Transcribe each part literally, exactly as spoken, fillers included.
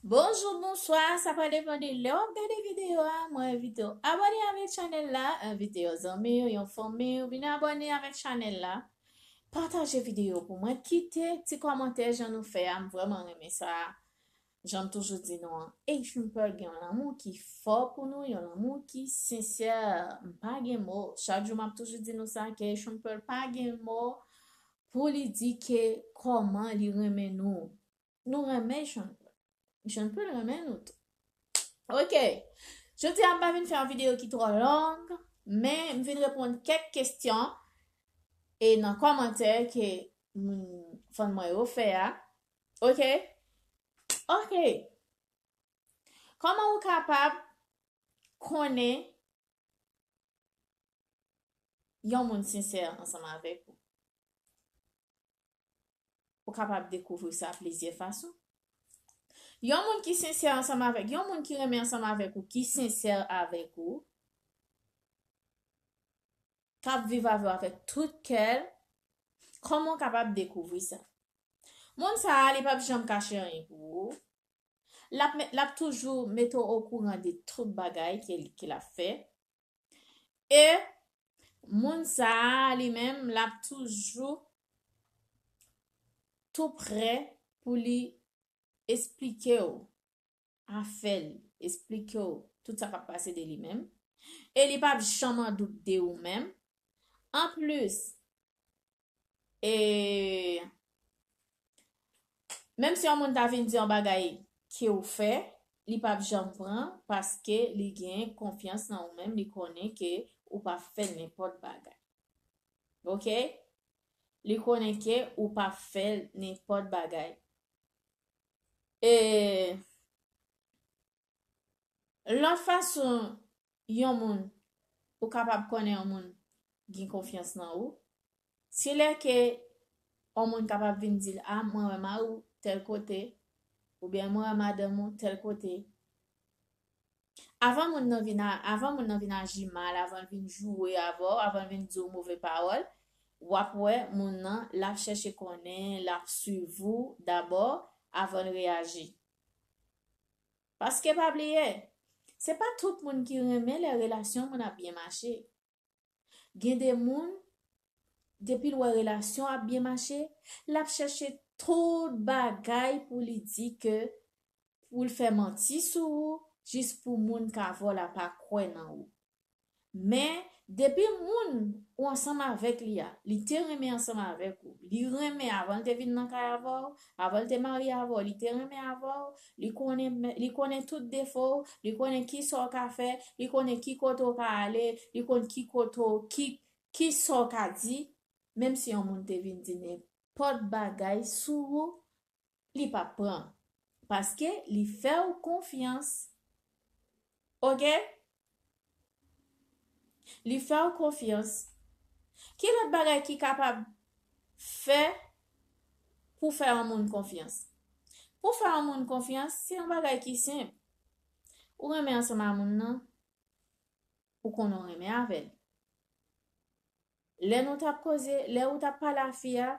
Bonjou, bonswa, sa pa depann de lè w ap gade videyo a, mwen envite w abòne avèk chanèl la, envite yon zanmi w, yon fanmi w, vin abòne avèk chanèl la, pataje videyo pou mwen, kite ti kòmantè jan nou fè a, m vrèman renmen sa. Jan m toujou di nou an, Haitian Pearl gen yon lanmou ki fò pou nou, yon lanmou ki sensè. M pa gen mo. Chak jou m ap toujou di nou sa, ke Haitian Pearl pa gen mo pou li di ke kòman li renmen nou. Nou renmen Haitian Pearl. Haitian Pearl renmen nou tou. Ok. Jodi a m pa vin fè yon videyo ki twò long, men m vin reponn kèk kesyon e nan kòmantè ke moun, fan mwen yo fè a. Ok? Ok. Kòman ou kapab konnen yon moun sensè ansanm avèk ou? Ou kapab dekouvri sa plizyè fason. Yon moun ki sensè ansanm avèk, yon moun ki renmen ansanm avèk ou, ki sensè avèk ou, k ap viv avè w avèk tout kè l, kòman w kapab dekouvri sa? Moun sa a, li p ap janm kache anyen pou ou. L ap, met- l ap toujou mete w okouran de tout bagay ke, ke l ap fè. E moun sa a, li menm, l ap toujou tou prè pou li esplike w afè l, esplike w tout sa k ap pase de li menm. E li p ap janm an dout de ou menm. Anplis, e menm si yon moun ta vin di yon bagay ke ou fè, li p ap janm pran paske li gen konfyans nan ou menm, li konnen ke ou p ap fè nenpòt bagay. Ok? Li konnen ke ou p ap fè nenpòt bagay. E lòt fason yon moun, ou kapab konnen yon moun gen konfyans nan ou, se lè ke yon moun kapab vin di l, a, mwen wè mari w tèl kote, oubyen mwen wè madanm ou tèl kote. Avan moun nan vin a, avan moun nan vin aji mal, avan l vin joure avè w, avan l vin di w move pawòl, w ap wè moun nan, l ap chèche konnen, l ap swiv ou dabò, avan l reyaji. Paske pa bliye, se pa tout moun ki renmen lè relasyon moun ap byen mache. Gen de moun, depi l wè relasyon ap byen mache, l ap chèche tout bagay pou li di ke, pou l fè manti sou ou, jis pou moun k avè w la pa kwè nan ou. Men, depi moun ou ansanm avèk li a, li te renmen ansanm avèk ou, li renmen avan l te vin nan kay avè w, avan l te marye avè w, li te renmen avè w, li konnen, li konnen tout defo w, li konnen ki sa w ka fè, li konnen ki kote w ka ale, li konn ki kote w, ki, ki sa w ka di, menm si yon moun te vin di nenpòt bagay sou ou, li p ap pran. Paske li fè w konfyans. Ok? Li fè w konfyans. Ki lòt bagay ki kapab fè pou fè yon moun konfyans? Pou fè yon moun konfyans, se yon bagay ki senp. Ou renmen ansanm a moun nan, ou konnen w renmen avè l. Lè nou t ap koze, lè ou t ap pale a fi a,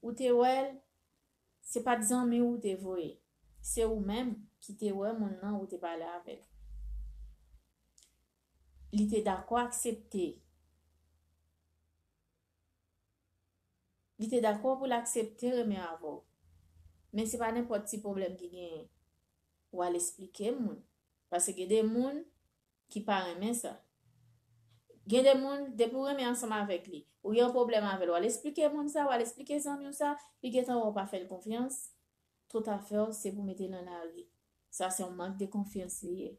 ou te wè l, se pa t zanmi w ou te voye. Se ou menm ki te wè moun nan ou te pale avè l. Li te dakò aksepte. Li te dakò pou l aksepte renmen avè w. Men se pa nenpòt ti pwoblèm ki genyen. W al esplike moun. Paske gen de moun ki pa renmen sa. Gen de moun, depi w renmen ansanm avèk li, ou gen yon pwoblèm avè l, w al esplike moun sa, w al esplike zanmi w sa, li gentan wè w pa fè l konfyans, tout afè w se pou mete l nan lari. Sa se yon mank de konfyans li ye.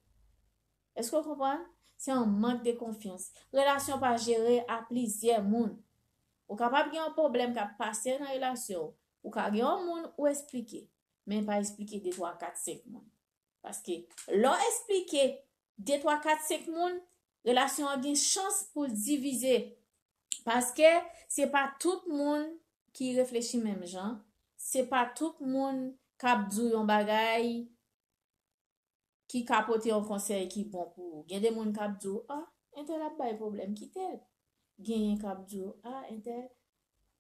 Èske w konprann? Se yon mank de konfyans. Relasyon pa jere a plizyè moun. Ou kapab gen yon pwoblèm k ap pase nan relasyon w. Ou ka gen yon moun ou esplike, men pa esplike de, twa, kat, senk moun. Paske lè w esplike de, twa, kat, senk moun, relasyon an gen chans pou l divize. Paske se pa tout moun ki reflechi menm jan, se pa tout moun k ap di w yon bagay ki ka pote yon konsèy ki bon pou ou. Gen de moun k ap di w, a, entèl ap bay pwoblèm, kite l. Genyen k ap di w, a, entèl,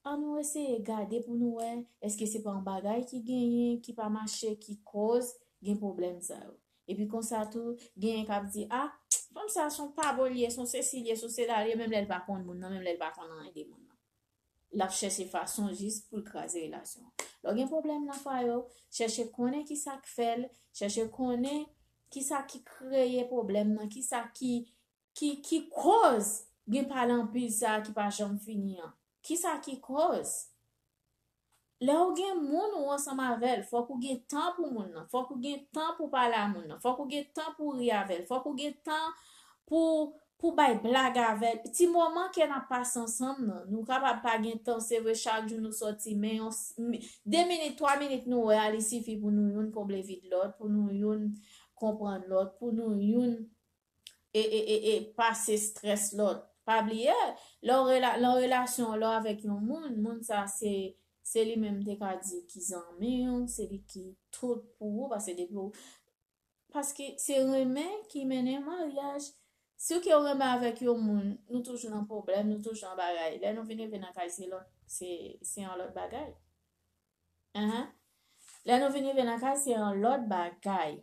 ann nou eseye gade pou nou wè, èske se pa yon bagay ki genyen, ki pa mache, ki koz gen pwoblèm sa yo. Epi konsa tou, genyen k ap di, a, fanm sa se yon pa bon li ye, se yon sesi li ye, se yon sela li ye, menm lè l pa konn moun nan, menm lè l pa konn anyen de moun nan. L ap chèche fason jis pou l kraze relasyon an. Lè w gen pwoblèm nan fwaye w, chèche konnen ki sa k fè l, chèche konnen ki sa ki kreye pwoblèm nan, ki sa ki, ki, ki koz gen pale anpil sa a ki pa janm fini an. Ki sa ki koz? Lè w gen moun ou ansanm avè l, fòk ou gen tan pou moun nan, fòk ou gen tan pou pale a moun nan, fòk ou gen tan pou ri avè l, fòk ou gen tan pou, pou bay blag avè l. Ti moman ke n ap pase ansanm nan, nou kapab pa gen tan, se vre chak jou nou sòti, men yon s- mi- de minit, twa minit nou wè a, li sifi pou nou youn konble vid lòt, pou nou youn konprann lòt, pou nou youn e, e, e, e pase strès lòt. Pa bliye, lè w rela- lè w relasyon, lè w avèk yon moun, moun sa se, se li menm te ka di ki zanmi w, se li ki tout pou ou, paske depi w, paske se renmen ki mennen maryaj. Si w ke w renmen avèk yon moun, nou toujou nan pwoblèm, nou toujou nan bagay. Lè nou vin rive nan kay, se lòt, se, se yon lòt bagay. Ahan. Lè nou vin rive nan kay, se yon lòt bagay.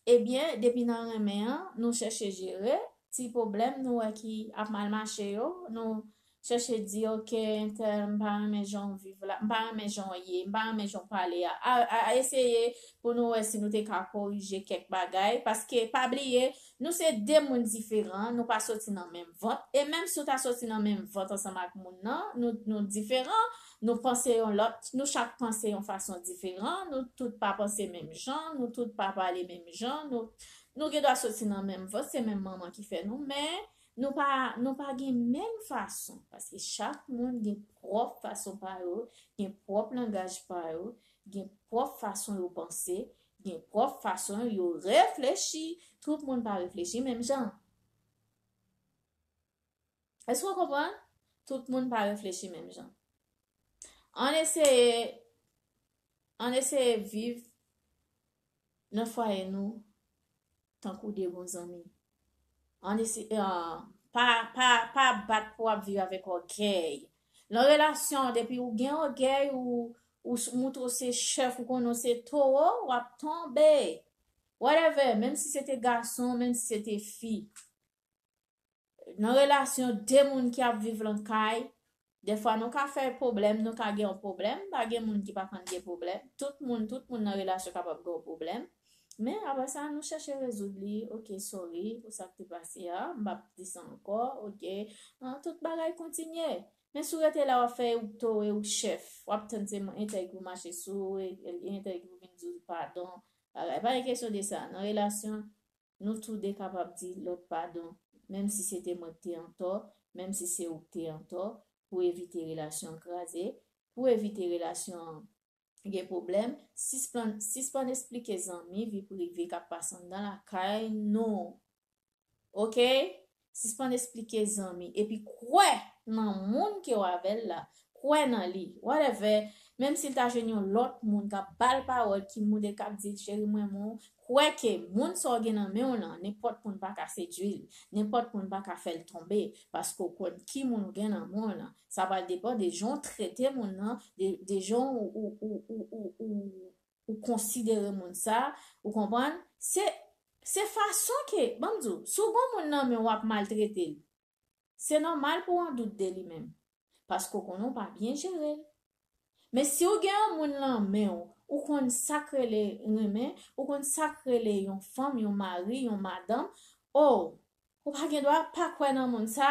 Ebyen, depi nan renmen an, nou chèche jere ti pwoblèm nou wè ki ap mal mache yo, nou chèche di, oke, entèl, m pa renmen jan w viv la, m pa renmen jan w ye, m pa renmen jan w pale a. A, a, a eseye pou nou wè si nou te ka korije kèk bagay, paske pa bliye, nou se de moun diferan, nou pa soti nan menm vant, e menm si w ta soti nan menm vant ansanm ak moun nan, nou, nou diferan, nou panse yon lòt, nou chak panse yon fason diferan, nou tout pa panse menm jan, nou tout pa pale menm jan, nou, nou gen dwa soti nan menm vant, se menm manman ki fè nou, men nou pa, nou pa gen menm fason, paske chak moun gen pwòp fason pa yo, gen pwòp langaj pa yo, gen pwòp fason yo panse, gen pwòp fason yo reflechi. Tout moun pa reflechi menm jan. Èske w konprann? Tout moun pa reflechi menm jan. Ann eseye, ann eseye viv nan fwaye nou tankou de bon zanmi. Ann eseye, pa, pa, pa bat pou w ap viv avèk ògèy. Nan relasyon, depi ou gen ògèy, ou, ou s- moutre w se chèf, ou konnen w se towo, w ap tonbe. Whatever, menm si se te gason, menm si se te fi. Nan relasyon de moun ki ap viv lan kay, dèfwa nou ka fè pwoblèm, nou ka gen yon pwoblèm, pa gen moun ki pa konn gen pwoblèm. Tout moun, tout moun nan relasyon kapab gen yon pwoblèm. Men apre sa, nou chèche rezoud li, oke, sorry pou sa k te pase a, m p ap di sa ankò, oke. An, tout bagay kontinye. Men si w rete la, w ap fè ou towe, ou chèf, w ap tann se entèg pou mache sou ou, e- e- entèg pou vin di w padon. Bagay, pa gen kesyon de sa. Nan relasyon, nou tou de kapab di lòt padon, menm si se te mwen k te antò, menm si se ou k te antò, pou evite relasyon an kraze, pou evite relasyon an gen pwoblèm, sispann, sispann esplike zanmi vi prive k ap pase anndan lakay nou. Oke? Sispann esplike zanmi. Epi kwè nan moun ke w avè l la. Kwè nan li. Whatever. Menm si l ta jwenn yon lòt moun k ap ba l pawòl, ki moude k ap di l, cheri, mwen renmen w, kwè ke moun sa w gen nan men w lan, nenpòt moun pa ka sedui l, nenpòt moun pa ka fè l tonbe, paske w konn ki moun ou gen nan men w lan. Sa pral depann de jan w trete moun nan, de, de jan ou, ou, ou, ou, ou, ou, ou konsidere moun sa, ou konprann? Se, se fason ke, ban m di w, si w gon moun nan men w, w ap maltrete l, se nòmal pou w an dout de li menm. Paske w konnen w pa byen jere l. Men si w gen yon moun lan men w, ou konn sa k rele renmen, ou konn sa k rele yon fanm, yon mari, yon madanm, o, ou pa gen dwa pa kwè nan moun sa.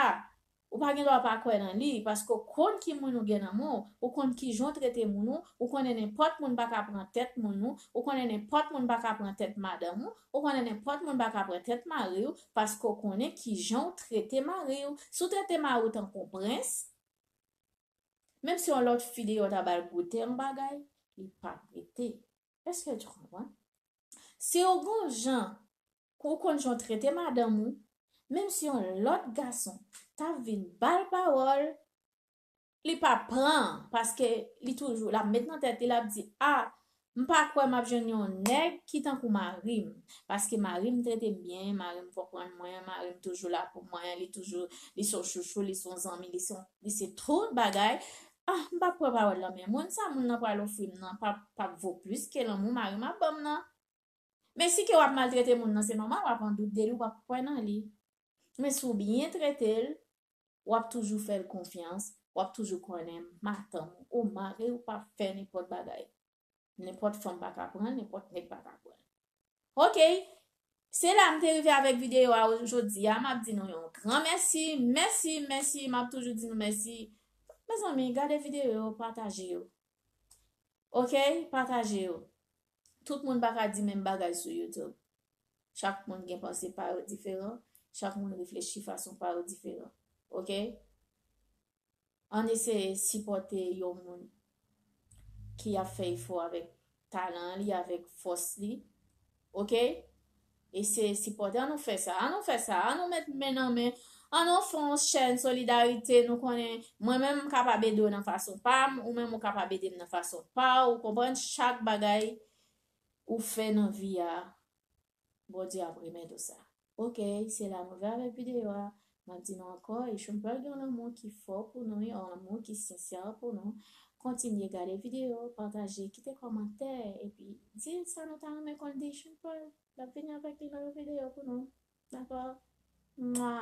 Ou pa gen dwa pa kwè nan li, paske w konn ki moun ou gen nan men w, ou konn ki jan w trete moun ou, ou konnen nenpòt moun pa ka pran tèt moun ou, ou konnen nenpòt moun pa ka pran tèt madanm ou, ou konnen nenpòt moun pa ka pran tèt mari w, paske w konnen ki jan w trete mari w. Si w trete mari w tankou yon prens, menm si yon lòt fi deyò ta ba l goute yon bagay, li p ap rete. Èske w konprann? Si w gon jan, ou konn jan w trete madanm ou, menm si yon lòt gason ta vin ba l pawòl, li p ap pran, paske li toujou, l ap met nan tèt li, l ap di, a, m pa kwè m ap jwenn yon nèg ki tankou mari m, paske mari m trete m byen, mari m konprann mwen, mari m toujou la pou mwen, li toujou, li se yon chouchou, li se yon zanmi, li se yon, li se tout bagay. A, m p ap pran pawòl lan, men moun sa moun nan pral ofri m nan p ap, p ap vo plis ke lanmou mari m ap ban m nan. Men si ke w ap maltrete moun nan, se nòmal, w ap an dout de li, w ap kwè nan li. Men si w byen trete l, w ap toujou fè l konfyans, w ap toujou konnen madanm ou, ou mari ou pa fè nenpòt bagay. Nenpòt fanm pa ka pran l, nenpòt nèg pa ka pran l. Ok, se la m te rive avèk videyo a jodi a, m ap di nou yon gran mèsi, mèsi, mèsi, m ap toujou di nou mèsi. Mezanmi, gade videyo yo, pataje yo. Ok, pataje yo. Tout moun pa ka di menm bagay sou YouTube. Chak moun gen panse pa yo diferan, chak moun reflechi fason pa yo diferan. Ok? Ann eseye sipòte yon moun ki ap fè efò avèk talan li, avèk fòs li. Ok? Eseye sipòte, ann nou fè sa, ann nou fè sa, ann nou met men nan men, ann nou fè yon chèn solidarite, nou konnen, mwen menm m kapab ede w nan fason pa m, ou menm ou kapab ede m nan fason pa w, ou konprann, chak bagay ou fè nan vi a, Bondye ap remèt ou sa. Ok, se la m rive avèk videyo a. M ap di nou ankò, Ichonpèl gen yon lanmou ki fò pou nou, yon lanmou ki sensè pou nou. Kontinye gade videyo, pataje, kite kòmantè, epi di sa nou ta renmen konn di Ichonpèl. L ap vini avèk li nan yon videyo pou nou. Dakò? Mwa!